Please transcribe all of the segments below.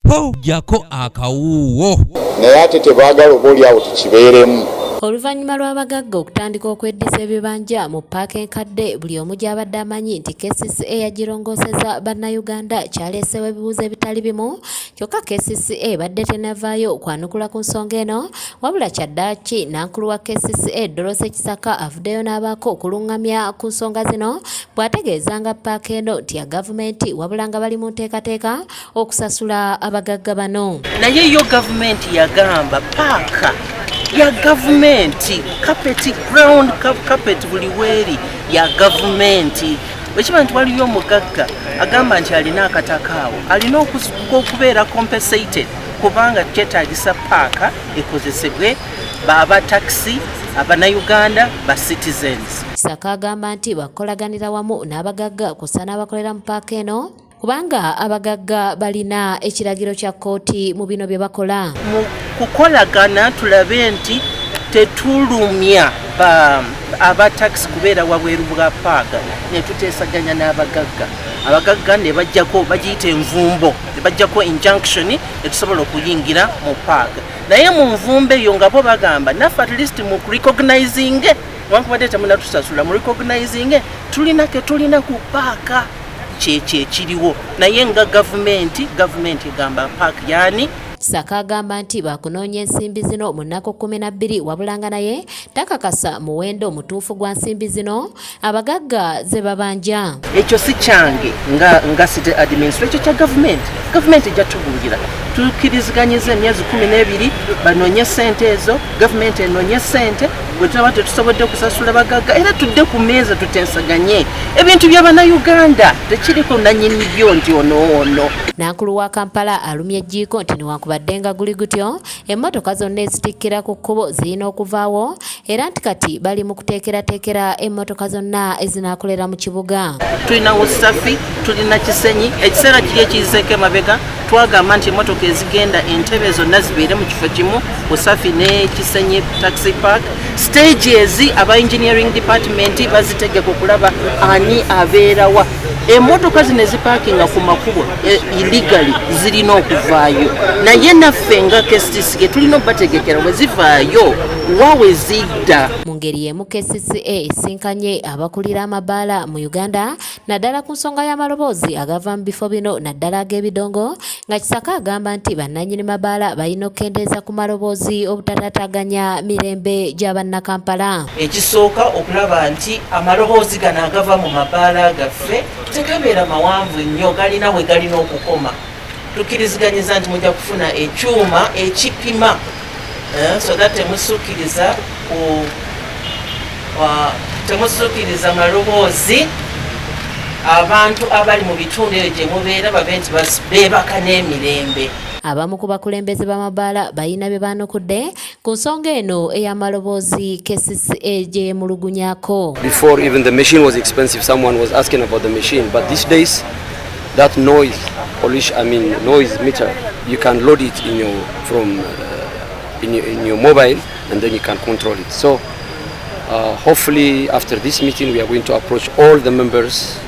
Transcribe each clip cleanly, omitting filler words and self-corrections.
Ho jjako akawuuwo. Naye ate tebaagala oba oliawo tukibeeremu. Oluvannyuma lw'abagagga okutandika okweddiza ebibanja mu ppaaka enkadde buli omu gy'abadde amanyi nti KCCA yagirongooseza Bannayuganda, kyaleeseewo ebibuuzo ebitali bimu. Kyokka KCCA ebadde tennavaayo kwanukula ku nsonga eno, wabula kyaddaaki nankulu wa KCCA Dorothy Kisaka avuddeyo n'abaako okulungamya ku nsonga zino bw'ategeeza nga ppaaka eno nti ya gavumenti, wabula nga bali mu nteekateeka okusasula abagagga bano. Naye yo gavumenti yagamba paaka ya gavumenti, carpet ground, carpet buli weeri ya gavumenti. Bwekiba nti waliyo omugagga agamba nti alina akataka awo, alina okubeera compensated, kubanga kyetagisa paaka ekozesebwe aba takisi, Abannayuganda, ba citizens. Kisaka agamba nti bakolaganira wamu n'abagagga kw'ossa n'abakolera mu paaka eno, kubanga abagagga balina ekiragiro kya kkooti mu bino bye bakola. Mu kukolagana tulabe nti tetulumya aba takisi kubeera wabweru bwa paaka, ne tuteesaganya n'abagagga. Abagagga ne bajjako, bagiyita envumbo, ne bajjako injunction ne tusobola okuyingira mu paaka. Naye mu nvumbo eyo nga bo bagamba naffe at least mu recognizing, wankubadde temunatusasula, mu recognizing tulina ke tulina ku paaka. Kyekyo ekiriwo. Naye nga gavumenti egamba paaka yani. Kisaka agamba nti bakunoonya ensimbi zino mu nnaku 12, wabula nga naye takakasa muwendo mutuufu gwa nsimbi zino abagagga ze babanja. Ekyo si kyange nga city administration, ekyo kya gavumenti. Gavumenti ejja tubuulira. Tukkiriziganyiza emyezi 12 banoonye sente ezo, gavumenti enoonye sente. Bwe tulaba tetusobodde kusasula bagagga, era tudde ku meeza tutensaganye ebintu by'Abannayuganda. Tekiriko nanyini byo nti ono ono. Nankulu wa Kampala alumya ejjiiko nti newankubadde nga guli gutyo, emmotoka zonna ezitikkira ku kkubo zirina okuvaawo, era nti kati bali mu kuteekerateekera emmotoka zonna ezinaakolera mu kibuga. Tulina Usafi, tulina Kisenyi. Ekiseera kiri ekiyiseeko emabega twagamba nti emmotoka ezigenda Entebe zonna zibeere mu kifo kimu, Usafi ne Kisenyi taxi park. Stages aba engineering department bazitegeka okulaba ani abeerawa. Emmotoka zino ezipaakinga ku makubo illegally zirina okuvaayo, naye naffe nga KCCA tulina obategekera bwe zivaayo wawe zidda. Mu ngeri y'emu, KCCA esinkanye abakulira amabaala mu Uganda, naddala ku nsonga y'amaloboozi agava mu bifo bino, naddala ag'ebidongo, nga Kisaka agamba nti bannannyini mabaala balina okukendeeza ku maloboozi obutataataaganya mirembe gya Bannakampala. Ekisooka, okulaba nti amaloboozi gano agava mu mabaala gaffe tegabeera mawanvu nnyo, galina we galina okukoma. Tukkiriziganyiza nti mujja kufuna ekyuma ekipima, so that temusukkiriza maloboozi, abantu abali mu bitundu ebyo gye mubeera babe nti beebaka n'emirembe. Abamu ku bakulembeze b'amabaala balina bye baanukudde ku nsonga eno ey'amaloboozi KCCA gye yemulugunyaako. Before, even the machine was expensive. Someone was asking about the machine. But these days, that noise pollution, I mean noise meter, you can load it in your from in your mobile, and then you can control it. So hopefully, after this meeting, we are going to approach all the members.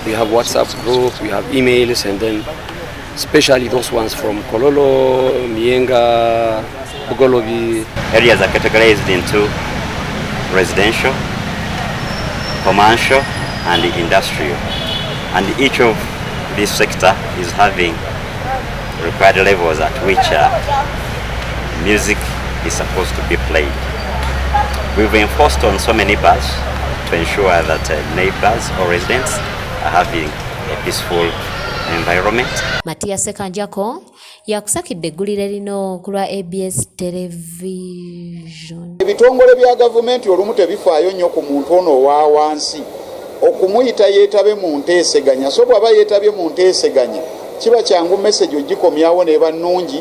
We have WhatsApp group, we have emails, and then especially those ones from Kololo, Mienga, Bugolobi. Areas are categorized into residential, commercial, and industrial. And each of this sector is having required levels at which music is supposed to be played. We've enforced on so many bars to ensure that neighbors or residents are having a peaceful environment. Matiya Sekanjako yakusakidde eggulire lino ku lwa ABS Television. Ebitongole bya gavumenti olumu tebifaayo nnyo ku muntu ono owa wansi okumuyita yeetabe mu nteeseganya. So bw'aba yeetabye mu nteeseganya, kiba kyangu message ogikomyawo n'eba nnungi.